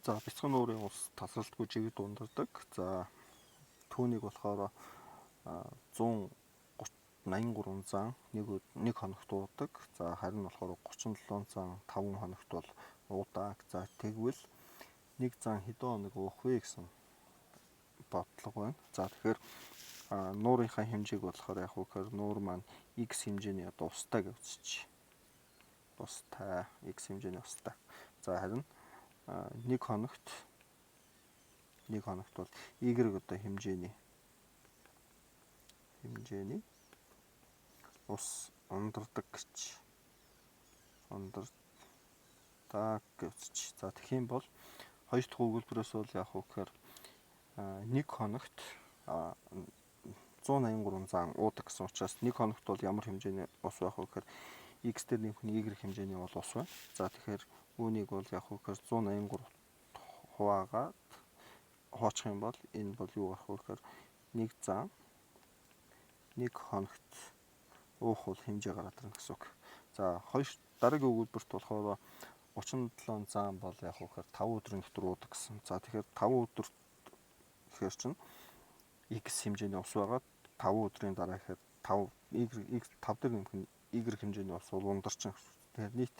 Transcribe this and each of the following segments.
За, бяцхан нуурын ус тасралтгүй жигд ундардаг. За, түүнийг болохоор 183 зан нэг хоногт уудаг. За, харин болохоор 37 зан 5 хоногт бол уудаг. За, тэгвэл нэг зан хэдэн хоног уух вэ гэсэн бодлого байна. За, тэгэхээр нуурынхаа хэмжээг болохоор яг үхээр нуур маань x хэмжээний одоо устай гэж үзчих. Устай, x хэмжээний устай. За, харин нэг хоногт бол y одоо хэмжээний ус ундардаг гэж, ундардаг гэж. За, тэгэх юм бол хоёр дахь өгүүлбэрээс бол яг уу гэхээр нэг хоногт 183 зан уудаг гэсэн учраас нэг хоногт бол ямар хэмжээний ус байх вэ гэхээр x дээр нэмэх нь y хэмжээний бол ус байна. За, тэгэхээр үүнийг бол яг уу гэхээр 183 хуваагаад хуваачих юм бол энэ бол юу гарах вэ гэхээр нэг зан нэг хоногт уух бол хэмжээ гараад ирнэ гэсэн үг. За, хоёр дараагийн өгүүлбэрт болохоор 37 зан бол яг уу гэхээр 5 өдрийн дотор уудаг гэсэн. За, тэгэхээр 5 өдөр гэхээр чинь x хэмжээний ус байгаа. 5 өдрийн дараа гэхээр 5 y, x 5 дээр нэмэх нь y хэмжээний ус бол ундарчин. Тэгэхээр нийт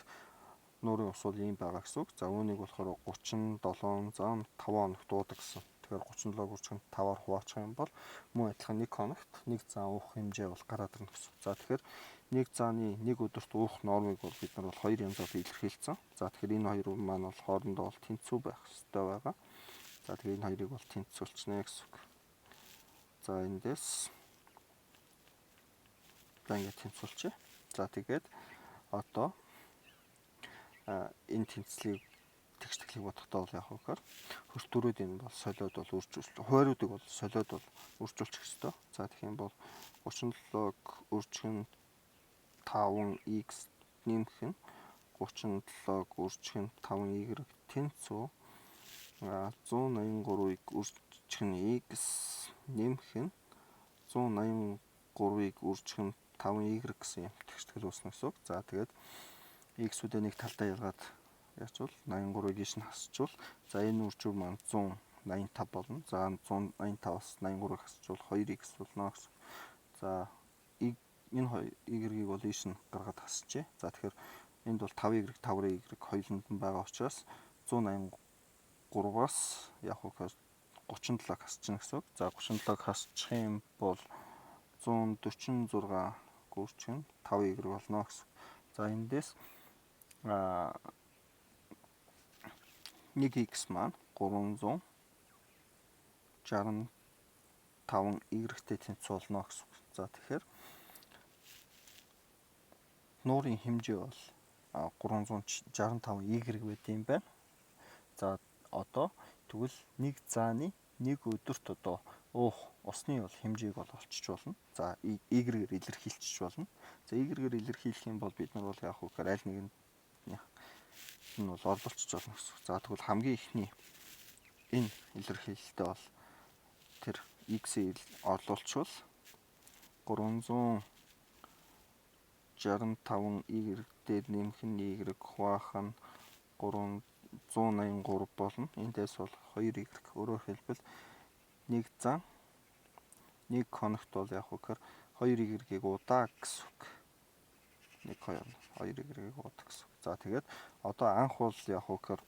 нуурын ус бол ийм байгаа гэсэн үг. За, үүнийг болохоор 37 зан 5 хоногт уудаг гэсэн. Тэгэхээр 37-г үржих нь 5-аар хуваачих юм бол мөн адилхан нэг хоногт нэг зан уух хэмжээ бол гараад ирнэ гэсэн. За, тэгэхээр нэг зааны нэг өдөрт уух нормыг бол бид нар бол хоёр янзаар илэрхийлсэн. За, тэгэхээр энэ хоёр маань бол хоорондоо бол тэнцүү байх ёстой байгаа. За, тэгэхээр энэ хоёрыг бол тэнцвүүлчихнэ гэсэн үг. За, эндээс за ингээд тэнцвүүлчихье. За, тэгээд одоо энэ тэнцлийг тэгш тэглийг бодохдоо бол яг үгээр хөртөрүүд энэ бол солиод бол үржүүл хуваариудыг бол солиод бол үржүүлчих ёстой. За, тэгэх юм бол 37-г үржих нь 5x нэмэх нь 37-г үржих нь 5y тэнцүү 183-ыг үржих нь x нэмэх нь 183-ыг үржих нь 5y гэсэн юм тэгштгэл үүснэ гэсэн үг. За, тэгээд x-үүдээ нэг талдаа ялгаад яачвал 83-ыг ийш нь хасчвал, за, энэ үржүүр маань 185 болно. За, 185-аас 83-ыг хасчвал 2x болно гэсэн. За, энэ хоёр y-ийг бол ийш нь гаргаад хасчээ. За, тэгэхээр энд бол 5y, 5y хоёуланд нь байгаа учраас 183-аас яг уу 37-г хасчихна гэсэн үг. За, 37-г хасчих юм бол 146 гүрчин 5y болно гэсэн. За, эндээс 1x маань 365 y-тэй тэнцүү болно гэсэн. За, тэгэхээр нуурын хэмжээ бол 365 y байд юм байна. За, одоо тэгвэл нэг зааны нэг өдөрт одоо уух усны бол хэмжээг бол олчиж болно. За, y-гээр илэрхийлчих болно. За, y-гээр илэрхийлэх юм бол бид нар бол яг үгээр аль нэг нь энэ бол орлуулчих болно гэсэн. За, тэгвэл хамгийн эхний энэ илэрхийлэлтээ бол тэр x-ийг орлуулчвал 365 y дээр нэмэх нь y хуваах нь 383 болно. Эндээс бол 2y. Өөрөөр хэлбэл, нэг зан нэг хоногт бол яг үгээр 2y-ийг удаа гэсэн үг. 1 2 2y-ийг уудаг гэсэн. За, тэгээд одоо анх бол яг үгээр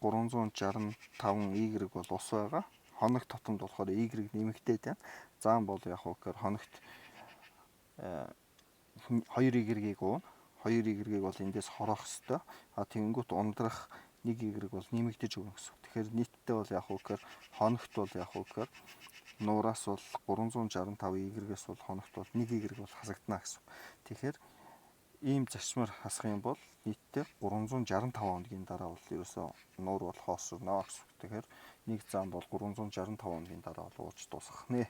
365 y бол ус байгаа. Хоног тутамд болохоор y нэмэгдээд байна. Заан бол яг үгээр хоногт 2y-ийг ууна. 2y-ийг бол эндээс хороох ёстой. А тэгэнгүүт ундрах 1y бол нэмэгдэж өгнө гэсэн. Тэгэхээр нийтдээ бол яг үгээр хоногт бол яг үгээр нуураас бол 365 y-ээс бол хоногт бол 1y бол хасагдана гэсэн. Тэгэхээр ийм зарчмаар хасах юм бол нийтдээ 365 хоногийн дараа бол ерөөсөө нуур бол хоосорно гэсэн. Тэгэхээр нэг зам бол 365 хоногийн дараа бол ууж дуусгах нэ.